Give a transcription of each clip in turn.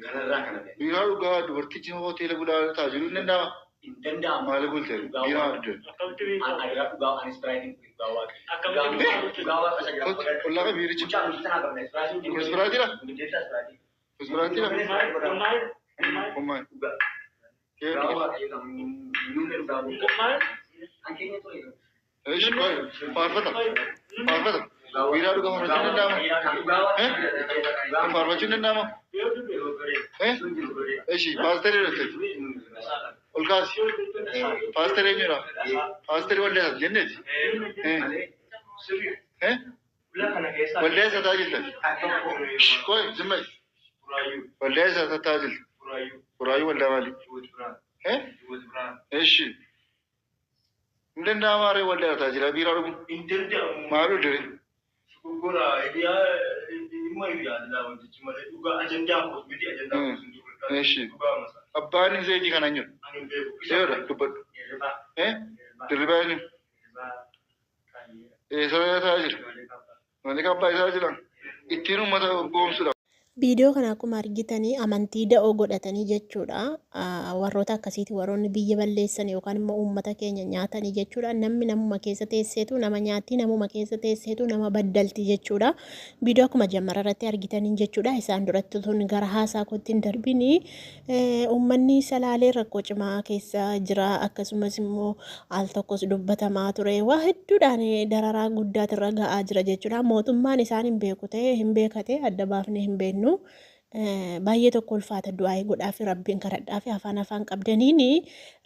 Kanarraa kana ta'e. Biiraa dhugaa dubartichi hoteela bulaa tajaajiluu hin danda'ama. Hin danda'amu. Maali bulte? Dhugaa Biiraa waaqa. dhugde. Akkamitti beekama? Ani dhugaa ani ispiraayitiin dhugaa waaqa. Akkamitti beekama? Dhugaa waaqa isa jira. Ollaa kan biirichi. Mucaa nuti tanaa qabna ispiraayitiin. Kun ispiraayitiidha? Giddeessaa ispiraayitii. Ispiraayitiidha? Kun maal? Kun maal? Kun maal? Dhugaa. Kee Dhugaa dhugaa. waaqa jedhamu. Nuunne dhugaa waaqa. Kun maal? An keenya ture. Eeshi qoy faarfata. Faarfata. Biiraa dhugaa faarfachuu hin danda'ama. Eh? Faarfachuu hin danda'ama? Eh? Eeshi paasterii dhufte. Ol kaasi. Paasterii eenyudha? Paasterii waldaa isaati jenneeti. Eh? Eh? Waldaa isaa tajaajilta. Qoy zimma. Waldaa isaa tajaajilta. Buraayyuu waldaa maali? Eh? Eeshi. Hin danda'amaa ree waldaa tajaajila biiraa dhugu? Hin danda'amu. Maal dhugde? Gurgura hiriyaa dhimma hiriyaa laa wantichi malee dhugaa ajandaa koos miti ajandaa koos hin jiru. Eeshi. Dhugaa masa. Abbaan zeetii kana eenyudha? Ani hin beeku. Eeyyoodha dubbadhu. Eh? Dirribaa eenyu? Eessa tajaajila? Malee abbaa isaa jira. Ittiin uummata goomsuudha. Viidiyoo kana akkuma argitanii amantii da'oo godhatanii jechuudha. Warroota akkasiiti warroonni biyya balleessan yookaan immoo uummata keenya nyaatanii jechuudha. Namni namuma keessa teesseetu nama nyaatti, namuma keessa teesseetu nama baddalti jechuudha. Viidiyoo akkuma jammara irratti argitanii jechuudha. Isaan duratti tun gara haasaa kootti hin darbini. Uummanni Salaalee rakkoo cimaa keessa jira. Akkasumas immoo al tokkos dubbatamaa ture. Waa hedduudhaan dararaa guddaatu irra ga'aa jira jechuudha. Mootummaan isaan hin beeku ta'e hin beekate adda baafnee hin beeknu. Baay'ee tokko ulfaata du'aa'ii godhaafi rabbiin kadhadhaafi afaan afaan qabdaniin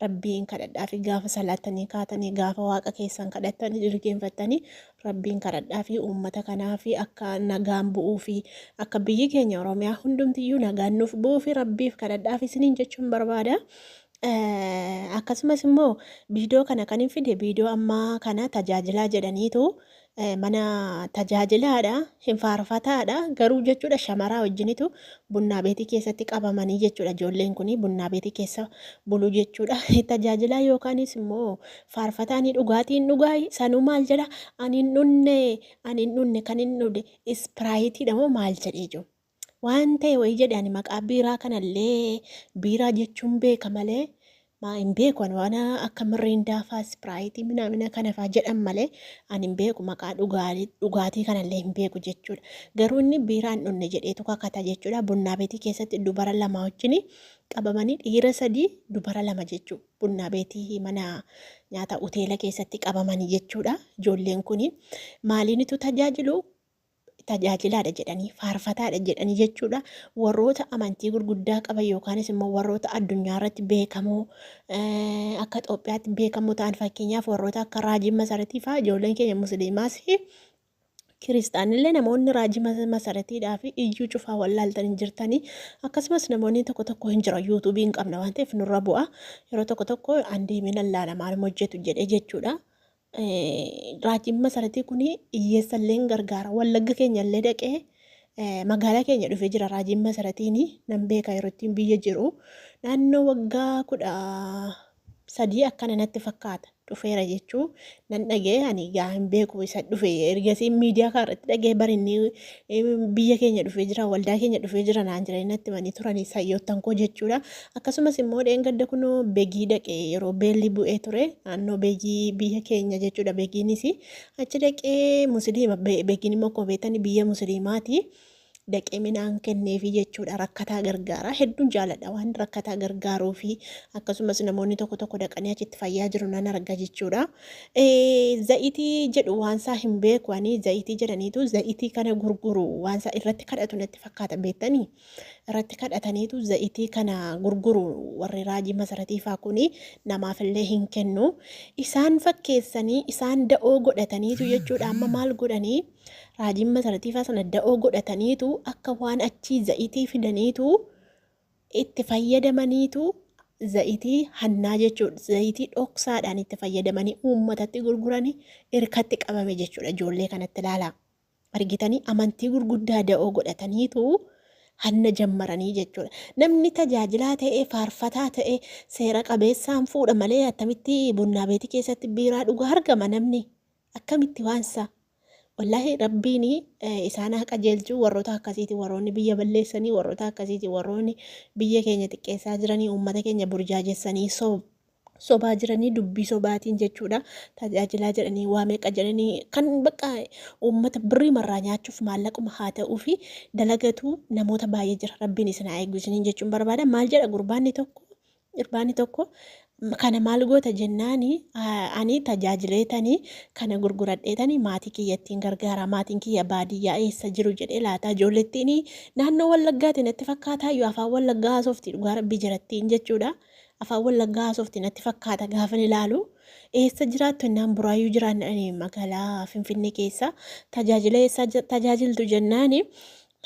rabbiin kadhadhaafi gaafa salaattanii kaatanii gaafa waaqa keessan kadhattanii jilgeenfattanii rabbiin kadhadhaafi uummata kanaafi akka nagaan bu'uufi akka biyyi keenya Oromiyaa hundumtiyyuu nagaan nuuf bu'uufi rabbiif kadhadhaafi isiniin jechuun barbaada. Akkasumas immoo viidiyoo kana kan hin fide viidiyoo ammaa kana tajaajilaa jedhaniitu mana tajaajilaadha hin faarfataadha garuu jechuudha shamaraa wajjinitu bunnaa beetii keessatti qabamanii jechuudha ijoolleen kun bunnaa beetii keessa bulu jechuudha tajaajilaa yookaanis immoo faarfataanii dhugaatiin dhugaa sanuu maal jedha ani hin dhunne ani hin dhunne kan hin dhude ispiraayitiidha moo maal jedhee jiru Waan ta'e wayii jedhe ani maqaa biiraa kanallee biiraa jechuun beeka malee maa hin beeku ani waan akka mirriindaa faa ispiraayitii minaamina kana faa jedhan malee ani hin beeku maqaa dhugaatii kanallee hin beeku jechuudha. Garuu inni biiraa hin dhunne jedheetu kakata jechuudha. Bunnaa beetii keessatti dubara lama wajjin qabamanii dhiira sadii dubara lama jechuudha. Bunnaa beetii mana nyaata hoteela keessatti qabamanii jechuudha. Ijoolleen kun maaliinitu tajaajilu? Tajaajilaadha jedhanii faarfataadha jedhanii jechuudha warroota amantii gurguddaa qaban yookaanis immoo warroota addunyaa irratti beekamoo akka Itoophiyaatti beekamoo ta'an fakkeenyaaf warroota akka Raajii Masaratii fa'aa ijoolleen keenya musliimaas kiristaanillee namoonni raajii masaratiidhaa fi iyyuu cufaa wallaaltan hin jirtanii akkasumas namoonni tokko tokko hin jira yuutuubii hin qabna waan ta'eef nurra bu'a yeroo tokko tokko an deemee nan laala maaluma hojjetu jedhee jechuudha. Raajiin Masaratii kun hiyyeessa illee hin gargaara. Wallagga keenya illee dhaqee magaalaa keenya dhufee jira raajiin Masaratiin nan beeka yeroo ittiin biyya jiru. Naannoo waggaa 13 akkana natti fakkaata dhufeera jechuu nan dhagee ani gaa hin beeku isa dhufe ergasii miidiyaa kana irratti dhagee barinni biyya keenya dhufee jira waldaa keenya dhufee jira naan jedhanii natti himanii turanii sayyoottan koo jechuudha. Akkasumas immoo dheengadda kunoo Begii dhaqe yeroo beelli bu'ee ture naannoo Begii biyya keenya jechuudha Begiinis achi dhaqee musliima Begiin immoo akkuma beektan biyya musliimaati dhaqee midhaan kenneefi jechuudha rakkataa gargaara hedduun jaaladha waan rakkataa gargaaruu fi akkasumas namoonni tokko tokko dhaqanii achitti fayyaa jiru nan arga jechuudha. Za'itii jedhu waan isaa hin beeku ani za'itii jedhaniitu za'itii kana gurguru waan isaa irratti kadhatu natti fakkaata beektanii. Irratti kadhataniitu za'itii kana gurguru warri raajii masaratii faa kuni namaafillee hin kennu. Isaan fakkeessanii isaan da'oo godhataniitu jechuudha amma maal godhanii raajiin masaratii faa sana da'oo godhataniitu akka waan achii za'itii fidaniitu itti fayyadamaniitu za'itii hannaa jechuudha. Zayitii dhoksaadhaan itti fayyadamanii uummatatti gurguranii irkatti qabame jechuudha ijoollee kanatti ilaalaa. Argitanii amantii gurguddaa da'oo godhataniitu hanna jammaranii jechuudha. Namni tajaajilaa ta'e, faarfataa ta'e, seera qabeessaan fuudha malee attamitti bunnaa beetii keessatti biiraa dhugaa argama namni? Akkamitti waansa? Wallaahi Rabbiin isaan haa qajeelchu. Warroota akkasiiti warroonni biyya balleessanii, warroota akkasiiti warroonni biyya keenya xiqqeessaa jiranii, uummata keenya burjaajessanii sobaa jiranii, dubbii sobaatiin jechuudha. Tajaajilaa jedhanii, waa meeqa jedhanii, kan bakka uummata birrii marraa nyaachuuf maallaquma haa ta'uu fi dalagatu namoota baay'ee jira. Rabbiin isin haa eegu isiniin jechuun barbaada. Maal jedha gurbaanni tokko? Gurbaanni tokko kana maal goota jennaani, ani tajaajileetanii kana gurguradheetanii maatii kiyyattiin gargaara, maatiin kiyya baadiyyaa eessa jiru jedhee laata. Ijoollettiin naannoo Wallaggaatiin natti fakkaataa iyyuu afaan Wallaggaa haasofti, dhugaa Rabbii jirattiin jechuudha. Afaan Wallaggaa haasofti natti fakkaata gaafan ilaalu. Eessa jiraattu jennaan, Buraayyuu jiraanna, magaalaa Finfinnee keessa. Tajaajila eessa tajaajiltu jennaani,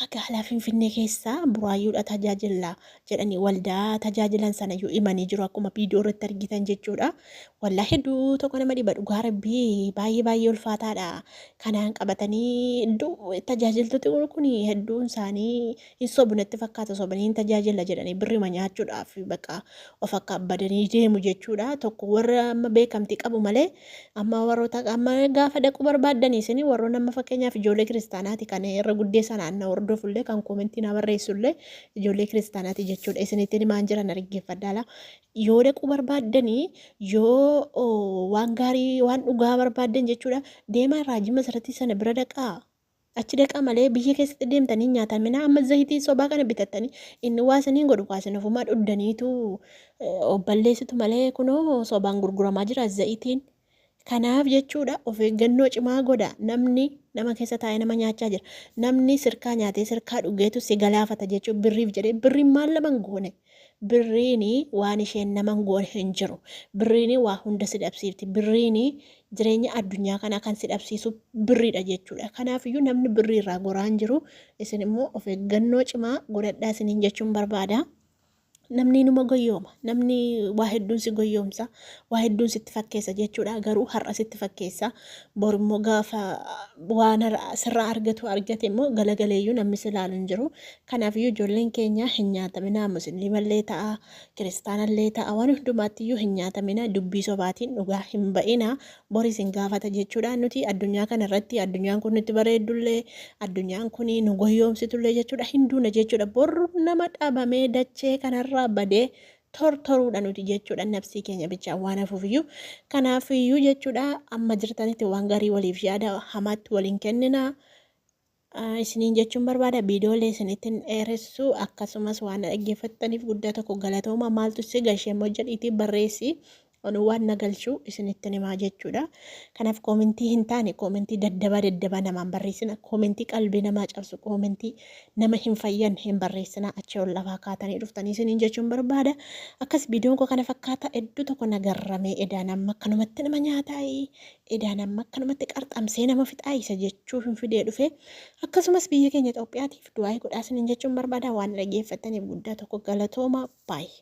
magaalaa Finfinnee keessa Buraayyuudha tajaajilla jedhanii, waldaa tajaajilan sanayyuu himanii jiru akkuma viidiyoo irratti argitan jechuudha. Wallaa hedduu tokko nama dhiba, dhugaa Rabbii baay'ee baay'ee ulfaataadha. Kanaan qabatanii iddoo tajaajiltooti kun hedduun isaanii hin sobu natti fakkaata, sobanii hin tajaajila jedhanii birrima nyaachuudhaaf bakka of akka badanii deemu jechuudha. Tokko warra amma beekamtii qabu malee, amma warroota amma gaafa dhaquu barbaaddanii isin warroonni amma fakkeenyaaf ijoollee kiristaanaati kan irra guddeessa naannoo hordofullee, kan koomentii na barreessullee ijoollee kiristaanaati jechuudha. Isinitti himaan jiran dhaggeeffadhaa. Yoo dhaquu barbaaddanii, yoo waan gaarii waan dhugaa barbaaddan jechuudha, deemaa Raajii Masaratii sana bira dhaqaa. Achi dhaqaa malee biyya keessatti deemtanii nyaatamina. Amma zayitii sobaa kana bitattanii inni waa isiniin godhu, waa isin ofumaa dhuddaniitu obballeessitu malee, kunoo sobaan gurguramaa jira zayitiin. Kanaaf jechuudha, of eeggannoo cimaa godha. Namni nama keessa taa'ee nama nyaachaa jira. Namni sirkaa nyaatee sirkaa dhugeetu si galaafata jechuun birriif jedhee. Birriin maal nama hin goone? Birriin waan isheen nama hin goone hin jiru. Birriin waa hunda si dhabsiifti. Birriin jireenya addunyaa kanaa kan si dhabsiisu birriidha jechuudha. Kanaafiyyuu namni birrii irraa goraan jiru. Isin immoo of eeggannoo cimaa godhadhaa isiniin jechuun barbaada. Namni numa goyyooma. Namni waa hedduun si goyyoomsa. Waa hedduun sitti fakkeessa jechuudha. Garuu har'a sitti fakkeessa. Bor immoo gaafa waan sirraa argatu argate immoo galagaleeyyuu namni si ilaalu hin jiru. Kanaafiyyuu ijoolleen keenya hin nyaatamina. Musliimallee ta'a, kiristaanallee ta'a, waan hundumaattiyyuu hin nyaatamina. Dubbii sobaatiin dhugaa hin ba'ina. Boris hin gaafata jechuudha. Nuti addunyaa kana irratti, addunyaan kun nutti bareeddullee, addunyaan kun nu goyyoomsitullee jechuudha. Hin duuna jechuudha. Bor nama dhabamee dachee kanarraa badee tortoruudha nuti jechuudha, nafsii keenya bichaa waan hafuufiyyuu. Kanaafiyyuu jechuudha, amma jirtanitti waan gaarii waliif yaada, hamaatti waliin kennina. Isiniin jechuun barbaada. Viidiyoolee isinitti hin dheeressu. Akkasumas waan dhaggeeffattaniif guddaa tokko galatooma. Maaltu si gashee immoo jedhiitii barreessi. Waan na galchuu isinitti himaa jechuudha. Kanaaf koomentii hin taane, koomentii daddabaa daddabaa namaan barreessina. Koomentii qalbii namaa cabsu, koomentii nama hin fayyanne hin barreessina. Achi ol lafaa kaatanii dhuftanii isiniin jechuun barbaada. Akkas viidiyoon koo kana fakkaata. Hedduu tokko na garramee, edaan amma akkanumatti nama nyaataa, edaan amma akkanumatti qarxamsee nama fixaa isa jechuuf hin fidee dhufe. Akkasumas biyya keenya Itoophiyaatiif du'aa godhaa isiniin jechuun barbaada. Waan dhaggeeffattaniif guddaa tokko galatooma, baay'ee.